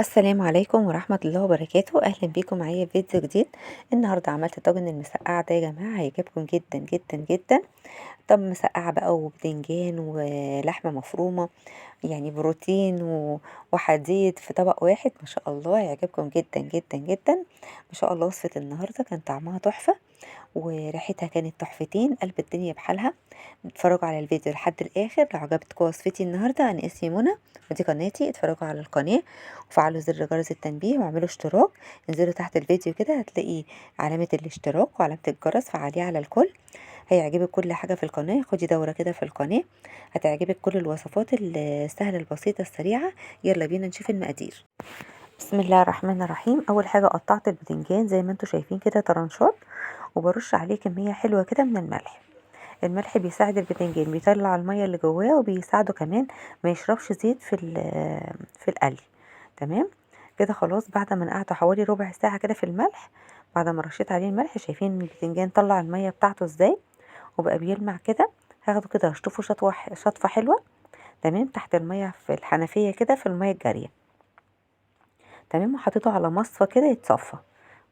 السلام عليكم ورحمة الله وبركاته. أهلا بيكم معايا في فيديو جديد. النهاردة عملت طاجن المسقعة ده يا جماعة، هيعجبكم جدا جدا جدا. طب مسقعة بقى وبتنجان ولحمة مفرومة، يعني بروتين وحديد في طبق واحد، ما شاء الله هيعجبكم جدا جدا جدا. ما شاء الله وصفة النهاردة كان طعمها تحفة وريحتها كانت تحفتين، قلب الدنيا بحالها. اتفرجوا على الفيديو لحد الاخر لو عجبتكم وصفتي النهارده. انا اسمي منى ودي قناتي، اتفرجوا على القناة وفعلوا زر جرس التنبيه واعملوا اشتراك. انزلوا تحت الفيديو كده هتلاقي علامة الاشتراك وعلامة الجرس، فعليها على الكل. هيعجبك كل حاجة في القناة، خدي دوره كده في القناة هتعجبك كل الوصفات السهلة البسيطة السريعة. يلا بينا نشوف المقادير. بسم الله الرحمن الرحيم. اول حاجة قطعت البتنجان زي ما انتم شايفين كده طرنشات، وبرش عليه كمية حلوة كده من الملح. الملح بيساعد البتنجان، بيطلع المية اللي جواه وبيساعده كمان ما يشربش زيت في القلي. تمام كده خلاص. بعد ما نقعته حوالي ربع ساعة كده في الملح، بعد ما رشيت عليه الملح، شايفين البتنجان طلع المية بتاعته ازاي وبقى بيلمع كده. هاخده كده هشطفه شطفه حلوة، تمام، تحت المية في الحنفية كده في المية الجارية. تمام، وحطيته على مصفى كده يتصفى.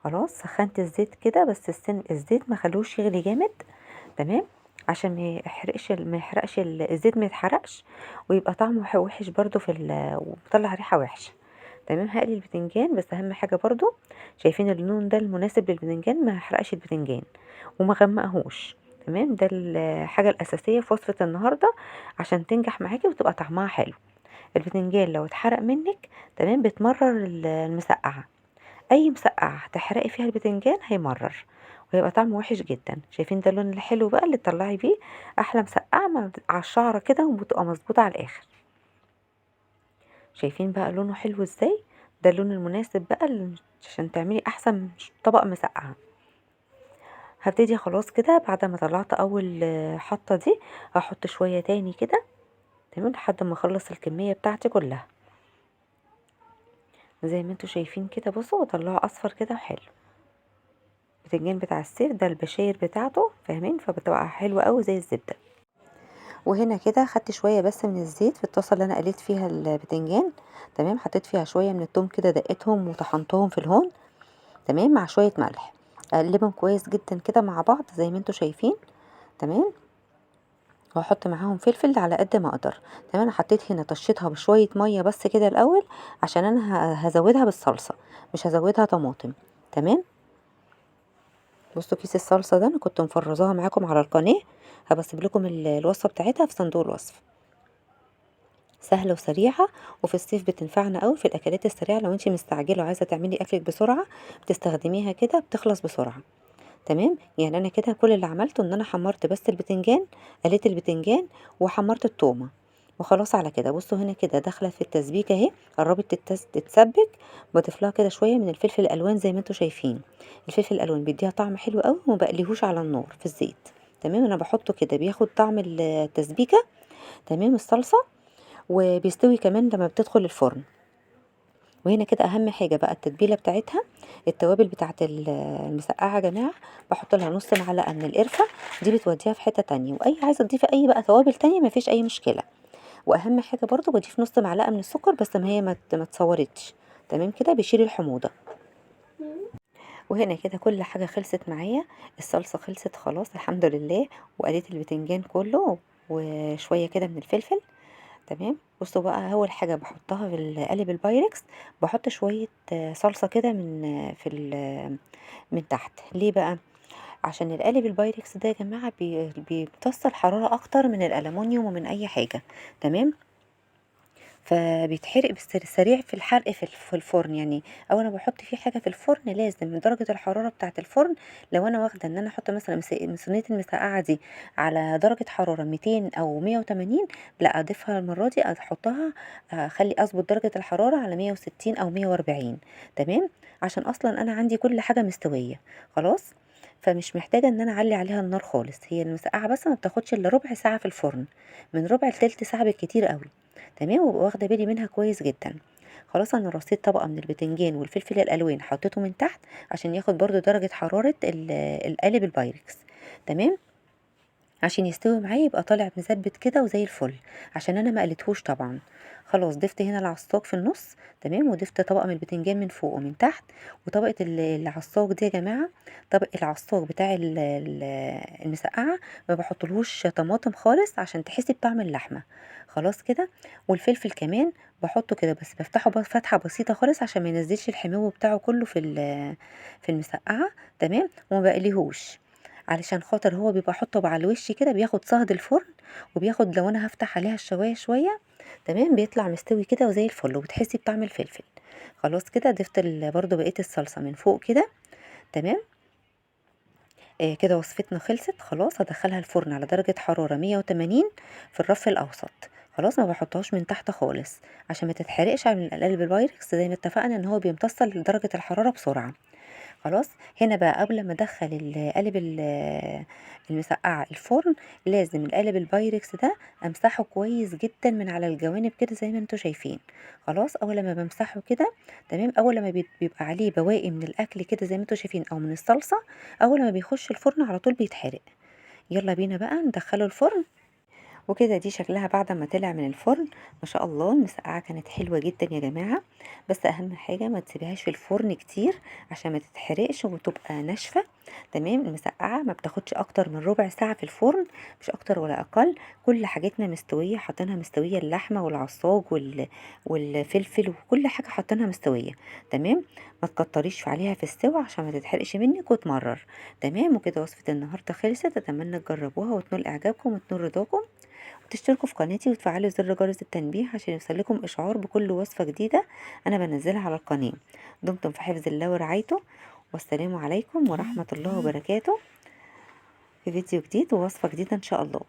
خلاص سخنت الزيت كده، بس الزيت ما خلوش يغلي جامد، تمام، عشان ما يحرقش الزيت، ما يتحرقش ويبقى طعمه وحش برده وبيطلع ريحه وحشة. تمام، هقلي البتنجان، بس اهم حاجة برده شايفين اللون ده المناسب للبتنجان، ما يحرقش البتنجان وما غمقهوش. تمام، ده الحاجة الاساسية في وصفه النهارده عشان تنجح معاكي وتبقى طعمها حلو. البتنجان لو اتحرق منك، تمام، بتمرر المسقعه. اي مسقعه هتحرقي فيها البتنجان هيمرر ويبقى طعمه وحش جدا. شايفين ده اللون الحلو بقى اللي تطلعي بيه احلى مسقعه على الشعرة كده وبتبقى مظبوطة على الاخر. شايفين بقى لونه حلو ازاي؟ ده اللون المناسب بقى عشان تعملي احسن طبق مسقعه. هبتدي خلاص كده بعد ما طلعت اول حطه دي هحط شوية تاني كده، تمام، لحد ما اخلص الكمية بتاعتي كلها زي ما انتوا شايفين كده. بصوا وطلعه اصفر كده وحلو. البتنجان بتاع الصيف ده البشاير بتاعته، فاهمين، فبتبقى حلوة قوي زي الزبدة. وهنا كده خدت شوية بس من الزيت في الطاسه اللي انا قليت فيها البتنجان، تمام، حطيت فيها شوية من التوم كده، دقتهم وطحنتهم في الهون، تمام، مع شوية ملح. اقلبهم كويس جدا كده مع بعض زي ما انتوا شايفين، تمام، واحط معاهم فلفل على قد ما اقدر. تمام، انا حطيت هنا طشيتها بشوية مية بس كده الاول عشان انا هزودها بالصلصه، مش هزودها طماطم. تمام، بصوا كيس الصلصه ده انا كنت مفرزاها معاكم على القناة، هبسيب لكم الوصفة بتاعتها في صندوق الوصف. سهلة وسريعة وفي الصيف بتنفعنا قوي في الاكلات السريعة. لو انت مستعجلة وعايزه تعملي اكلك بسرعة بتستخدميها كده، بتخلص بسرعة. تمام، يعني انا كده كل اللي عملته ان انا حمرت بس البتنجان، قليت البتنجان وحمرت التومه وخلاص على كده. بصوا هنا كده داخله في التسبيكه اهي، قربت تتسبك. بضيف لها كده شوية من الفلفل الالوان زي ما انتم شايفين. الفلفل الالوان بيديها طعم حلو قوي وما بقليهوش على النار في الزيت. تمام، انا بحطه كده بياخد طعم التسبيكه، تمام، الصلصه، وبيستوي كمان لما بتدخل الفرن. وهنا كده اهم حاجة بقى التتبيله بتاعتها، التوابل بتاعت المسقعه يا جماعة. بحط لها نص معلقه من القرفه، دي بتوديها في حتة تانية. واي عايزه تضيفي اي بقى توابل تانية مفيش اي مشكلة. واهم حاجة برضو بضيف نص معلقه من السكر، بس ما هي ما اتصورتش. تمام كده بيشيل الحموضة. وهنا كده كل حاجة خلصت معايا، الصلصه خلصت خلاص الحمد لله، وقليت البتنجان كله وشوية كده من الفلفل. تمام، بصوا بقى اول حاجة بحطها في القالب البايركس، بحط شوية صلصه كده من تحت. ليه بقى؟ عشان القالب البايركس ده يا جماعة بيمتص الحرارة اكتر من الالومنيوم ومن اي حاجة. تمام، فبيتحرق سريع في الحرق في الفرن. يعني اول ما بحط فيه حاجة في الفرن لازم درجه الحرارة بتاعه الفرن، لو انا واخده ان انا احط مثلا صينية المسقعه دي على درجه حرارة 200 او 180، لا اضيفها المرة دي، احطها اخلي اظبط درجه الحرارة على 160 او 140. تمام، عشان اصلا انا عندي كل حاجة مستوية خلاص، فمش محتاجه ان انا اعلي عليها النار خالص. هي المسقعه بس ما بتاخدش الا ربع ساعة في الفرن، من ربع لتلت ساعة بالكتير قوي. تمام، وابقى واخده بالي منها كويس جدا. خلاص انا رصيت طبقه من البتنجان والفلفل الالوان، حطيته من تحت عشان ياخد برضو درجه حرارة القالب البايركس. تمام، عشان يستوي معايا، يبقى طالع مزبت كده وزي الفل، عشان انا ما قلتهوش طبعا. خلاص ضفت هنا العصاج في النص، تمام، وضفت طبقه من البتنجان من فوق ومن تحت، وطبقه العصاج دي يا جماعة، طبق العصاج بتاع المسقعه ما بحطلهوش طماطم خالص عشان تحسي بطعم اللحمة. خلاص كده. والفلفل كمان بحطه كده، بس بفتحه فتحه بسيطة خالص عشان ما ينزلش الحمو بتاعه كله في المسقعه، تمام. وما بقليهوش علشان خاطر هو بيبقى حطه على الوش كده، بياخد صهد الفرن، وبياخد لو انا هفتح عليها الشوايه شوية، تمام، بيطلع مستوي كده وزي الفل، وبتحسي بطعم الفلفل. خلاص كده ضفت برضو بقية الصلصه من فوق كده، تمام. كده وصفتنا خلصت. خلاص هدخلها الفرن على درجه حرارة 180 في الرف الاوسط. خلاص ما بحطهاش من تحت خالص عشان ما تتحرقش على القلب البايركس، زي ما اتفقنا ان هو بيمتص لدرجة الحرارة بسرعة. خلاص هنا بقى قبل ما ادخل القالب المسقعه الفرن، لازم القالب البايركس ده امسحه كويس جدا من على الجوانب كده زي ما انتم شايفين. خلاص اول ما بمسحه كده، تمام، اول ما بيبقى عليه بواقي من الاكل كده زي ما انتم شايفين او من الصلصه، اول ما بيخش الفرن على طول بيتحرق. يلا بينا بقى ندخله الفرن. وكده دي شكلها بعد ما طلع من الفرن. ما شاء الله المسقعه كانت حلوة جدا يا جماعة، بس اهم حاجة ما تسيبيهاش في الفرن كتير عشان ما تتحرقش وتبقى ناشفة، تمام. المسقعه ما بتاخدش اكتر من ربع ساعة في الفرن، مش اكتر ولا اقل. كل حاجتنا مستوية، حاطينها مستوية، اللحمة والعصاج والفلفل وكل حاجة حاطينها مستوية، تمام. ما تكتريش عليها في السوا عشان ما تتحرقش منك وتمرر، تمام. وكده وصفه النهارده خلصت، اتمنى تجربوها وتنول اعجابكم وتنول رضاكم، وتشتركوا في قناتي وتفعلوا زر جرس التنبيه عشان يوصلكم اشعار بكل وصفه جديدة انا بنزلها على القناة. دمتم في حفظ الله ورعايته، والسلام عليكم ورحمة الله وبركاته، في فيديو جديد ووصفه جديدة ان شاء الله.